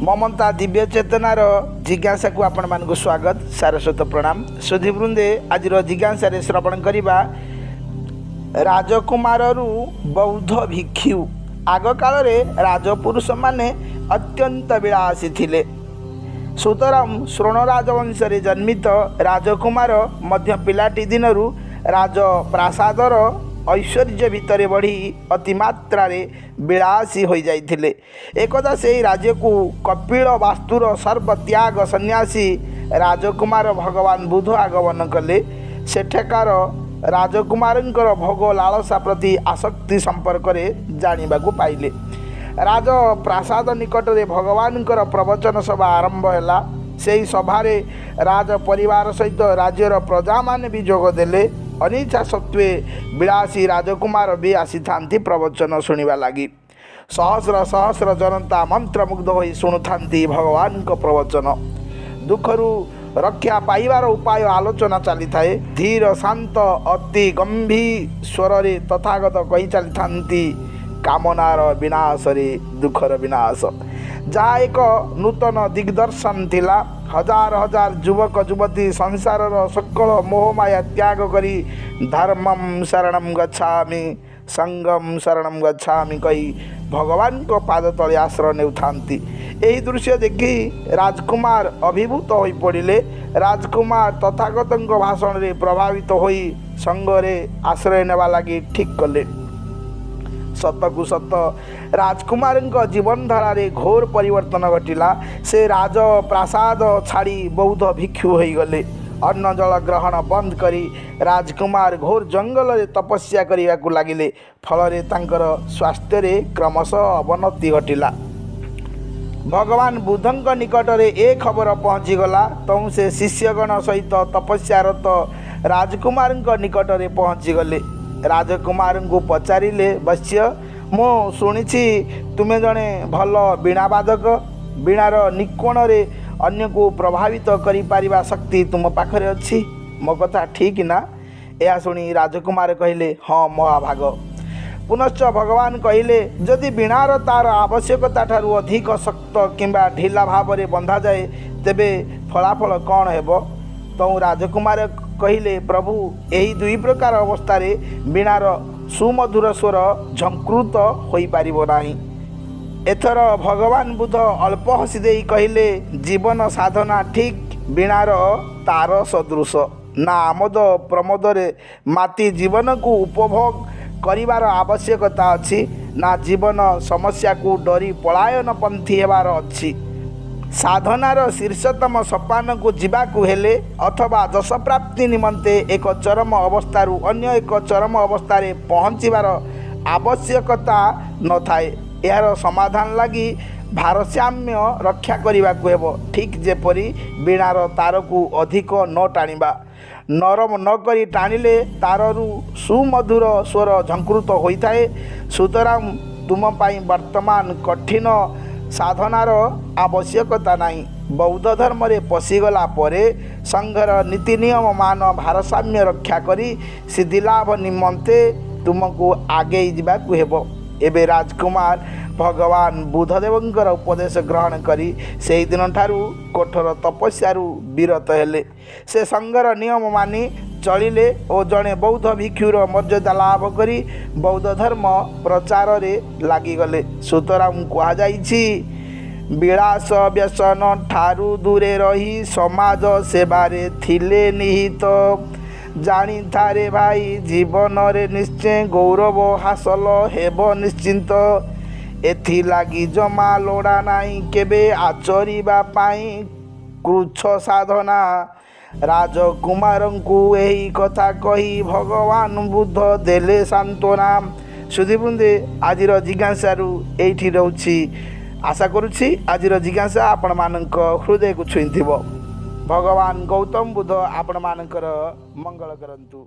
ମମତା ଦିବ୍ୟ ଚେତନାର ଜିଜ୍ଞାସାକୁ ଆପଣମାନଙ୍କୁ ସ୍ୱାଗତ, ସାରସ୍ୱତ ପ୍ରଣାମ। ସୁଧୀବୃନ୍ଦେ, ଆଜିର ଜିଜ୍ଞାସାରେ ଶ୍ରବଣ କରିବା ରାଜକୁମାରରୁ ବୌଦ୍ଧ ଭିକ୍ଷୁ। ଆଗକାଳରେ ରାଜପୁରୁଷମାନେ ଅତ୍ୟନ୍ତ ବିଳାସୀ ଥିଲେ। ସୁତରାଂ ଶ୍ରୋଣ ରାଜବଂଶରେ ଜନ୍ମିତ ରାଜକୁମାର ମଧ୍ୟ ପିଲାଟି ଦିନରୁ ରାଜପ୍ରାସାଦର ଐଶ୍ୱର୍ଯ୍ୟ ଭିତରେ ବଢ଼ି ଅତିମାତ୍ରାରେ ବିଳାସୀ ହୋଇଯାଇଥିଲେ। ଏକଦା ସେହି ରାଜ୍ୟକୁ କପିଳ ବାସ୍ତୁର ସର୍ବତ୍ୟାଗ ସନ୍ନ୍ୟାସୀ ରାଜକୁମାର ଭଗବାନ ବୁଦ୍ଧ ଆଗମନ କଲେ। ସେଠାକାର ରାଜକୁମାରଙ୍କର ଭୋଗ ଲାଳସା ପ୍ରତି ଆସକ୍ତି ସମ୍ପର୍କରେ ଜାଣିବାକୁ ପାଇଲେ। ରାଜପ୍ରାସାଦ ନିକଟରେ ଭଗବାନଙ୍କର ପ୍ରବଚନ ସଭା ଆରମ୍ଭ ହେଲା। ସେହି ସଭାରେ ରାଜ ପରିବାର ସହିତ ରାଜ୍ୟର ପ୍ରଜାମାନେ ବି ଯୋଗ ଦେଲେ। ଅନିଚ୍ଛା ସତ୍ତ୍ୱେ ବିଳାସୀ ରାଜକୁମାର ବି ଆସିଥାନ୍ତି ପ୍ରବଚନ ଶୁଣିବା ଲାଗି। ସହସ୍ର ସହସ୍ର ଜନତା ମନ୍ତ୍ରମୁଗ୍ଧ ହୋଇ ଶୁଣୁଥାନ୍ତି ଭଗବାନଙ୍କ ପ୍ରବଚନ। ଦୁଃଖରୁ ରକ୍ଷା ପାଇବାର ଉପାୟ ଆଲୋଚନା ଚାଲିଥାଏ। ଧୀର, ଶାନ୍ତ, ଅତି ଗମ୍ଭୀର ସ୍ୱରରେ ତଥାଗତ କହି ଚାଲିଥାନ୍ତି, କାମନାର ବିନାଶରେ ଦୁଃଖର ବିନାଶ, ଯାହା ଏକ ନୂତନ ଦିଗ୍ଦର୍ଶନ ଥିଲା। ହଜାର ହଜାର ଯୁବକ ଯୁବତୀ ସଂସାରର ସକଳ ମୋହମାୟା ତ୍ୟାଗ କରି ଧର୍ମಂ ଶରଣಂ ଗଚ୍ଛାମି, ସଂଘಂ ଶରଣಂ ଗଚ୍ଛାମି କହି ଭଗବାନଙ୍କ ପାଦ ତଳେ ଆଶ୍ରୟ ନେଉଥାନ୍ତି। ଏହି ଦୃଶ୍ୟ ଦେଖି ରାଜକୁମାର ଅଭିଭୂତ ହୋଇପଡ଼ିଲେ। ରାଜକୁମାର ତଥାଗତଙ୍କ ଭାଷଣରେ ପ୍ରଭାବିତ ହୋଇ ସଂଘରେ ଆଶ୍ରୟ ନେବା ଲାଗି ଠିକ୍ କଲେ। ସତକୁ ସତ ରାଜକୁମାରଙ୍କ ଜୀବନଧାରାରେ ଘୋର ପରିବର୍ତ୍ତନ ଘଟିଲା। ସେ ରାଜପ୍ରାସାଦ ଛାଡ଼ି ବୌଦ୍ଧ ଭିକ୍ଷୁ ହୋଇଗଲେ। ଅନ୍ନ ଜଳ ଗ୍ରହଣ ବନ୍ଦ କରି ରାଜକୁମାର ଘୋର ଜଙ୍ଗଲରେ ତପସ୍ୟା କରିବାକୁ ଲାଗିଲେ। ଫଳରେ ତାଙ୍କର ସ୍ୱାସ୍ଥ୍ୟରେ କ୍ରମଶଃ ଅବନତି ଘଟିଲା। ଭଗବାନ ବୁଦ୍ଧଙ୍କ ନିକଟରେ ଏ ଖବର ପହଞ୍ଚିଗଲା। ତହୁଁ ସେ ଶିଷ୍ୟଗଣ ସହିତ ତପସ୍ୟାରତ ରାଜକୁମାରଙ୍କ ନିକଟରେ ପହଞ୍ଚିଗଲେ। ରାଜକୁମାରଙ୍କୁ ପଚାରିଲେ, ବତ୍ସ, ମୁଁ ଶୁଣିଛି ତୁମେ ଜଣେ ଭଲ ବୀଣାବାଦକ। ବୀଣାର ନିକ୍ୱଣରେ ଅନ୍ୟକୁ ପ୍ରଭାବିତ କରିପାରିବା ଶକ୍ତି ତୁମ ପାଖରେ ଅଛି। ମୋ କଥା ଠିକ୍ ନା? ଏହା ଶୁଣି ରାଜକୁମାର କହିଲେ, ହଁ ମହାଭାଗ। ପୁନଶ୍ଚ ଭଗବାନ କହିଲେ, ଯଦି ବୀଣାର ତାର ଆବଶ୍ୟକତା ଠାରୁ ଅଧିକ ଶକ୍ତ କିମ୍ବା ଢିଲା ଭାବରେ ବନ୍ଧାଯାଏ, ତେବେ ଫଳାଫଳ କ'ଣ ହେବ? ତହୁଁ ରାଜକୁମାର କହିଲେ, ପ୍ରଭୁ, ଏହି ଦୁଇ ପ୍ରକାର ଅବସ୍ଥାରେ ବୀଣାର ସୁମଧୁର ସ୍ୱର ଝଙ୍କୃତ ହୋଇପାରିବ ନାହିଁ। ଏଥର ଭଗବାନ ବୁଦ୍ଧ ଅଳ୍ପ ହସି ଦେଇ କହିଲେ, ଜୀବନ ସାଧନା ଠିକ୍ ବୀଣାର ତାର ସଦୃଶ। ନା ଆମୋଦ ପ୍ରମୋଦରେ ମାତି ଜୀବନକୁ ଉପଭୋଗ କରିବାର ଆବଶ୍ୟକତା ଅଛି, ନା ଜୀବନ ସମସ୍ୟାକୁ ଡରି ପଳାୟନ ପନ୍ଥୀ ହେବାର ଅଛି। ସାଧନାର ଶୀର୍ଷତମ ସୋପାନକୁ ଯିବାକୁ ହେଲେ ଅଥବା ଯଶପ୍ରାପ୍ତି ନିମନ୍ତେ ଏକ ଚରମ ଅବସ୍ଥାରୁ ଅନ୍ୟ ଏକ ଚରମ ଅବସ୍ଥାରେ ପହଞ୍ଚିବାର ଆବଶ୍ୟକତା ନଥାଏ। ଏହାର ସମାଧାନ ଲାଗି ଭାରସାମ୍ୟ ରକ୍ଷା କରିବାକୁ ହେବ, ଠିକ୍ ଯେପରି ବୀଣାର ତାରକୁ ଅଧିକ ନ ଟାଣିବା। ନରମ ନ କରି ଟାଣିଲେ ତାରରୁ ସୁମଧୁର ସ୍ୱର ଝଙ୍କୃତ ହୋଇଥାଏ। ସୁତରାଂ ତୁମ ପାଇଁ ବର୍ତ୍ତମାନ କଠିନ ସାଧନାର ଆବଶ୍ୟକତା ନାହିଁ। ବୌଦ୍ଧ ଧର୍ମରେ ପଶିଗଲା ପରେ ସଂଘର ନୀତି ନିୟମ ମାନ ଭାରସାମ୍ୟ ରକ୍ଷା କରି ସିଦ୍ଧିଲାଭ ନିମନ୍ତେ ତୁମକୁ ଆଗେଇ ଯିବାକୁ ହେବ। ଏବେ ରାଜକୁମାର ଭଗବାନ ବୁଦ୍ଧଦେବଙ୍କର ଉପଦେଶ ଗ୍ରହଣ କରି ସେହିଦିନଠାରୁ କଠୋର ତପସ୍ୟାରୁ ବିରତ ହେଲେ। ସେ ସଂଘର ନିୟମ ମାନି ଚଳିଲେ ଓ ଜଣେ ବୌଦ୍ଧ ଭିକ୍ଷୁର ମର୍ଯ୍ୟାଦା ଲାଭ କରି ବୌଦ୍ଧ ଧର୍ମ ପ୍ରଚାରରେ ଲାଗିଗଲେ। ସୁତରାଂ କୁହାଯାଇଛି, ବିଳାସ ବ୍ୟସନ ଠାରୁ ଦୂରେ ରହି ସମାଜ ସେବାରେ ଥିଲେ ନିହିତ, ଜାଣିଥାରେ ଭାଇ, ଜୀବନରେ ନିଶ୍ଚୟ ଗୌରବ ହାସଲ ହେବ ନିଶ୍ଚିନ୍ତ। ଏଥିଲାଗି ଜମା ଲୋଡ଼ା ନାହିଁ କେବେ ଆଚରିବା ପାଇଁ କୃଚ୍ଛ ସାଧନା। ରାଜକୁମାରଙ୍କୁ ଏହି କଥା କହି ଭଗବାନ ବୁଦ୍ଧ ଦେଲେ ସାନ୍ତ୍ୱନା। ସୁଧୀବୃନ୍ଦେ, ଆଜିର ଜିଜ୍ଞାସାରୁ ଏଇଠି ରହୁଛି। ଆଶା କରୁଛି ଆଜିର ଜିଜ୍ଞାସା ଆପଣମାନଙ୍କ ହୃଦୟକୁ ଛୁଇଁଥିବ। ଭଗବାନ ଗୌତମ ବୁଦ୍ଧ ଆପଣମାନଙ୍କର ମଙ୍ଗଳ କରନ୍ତୁ।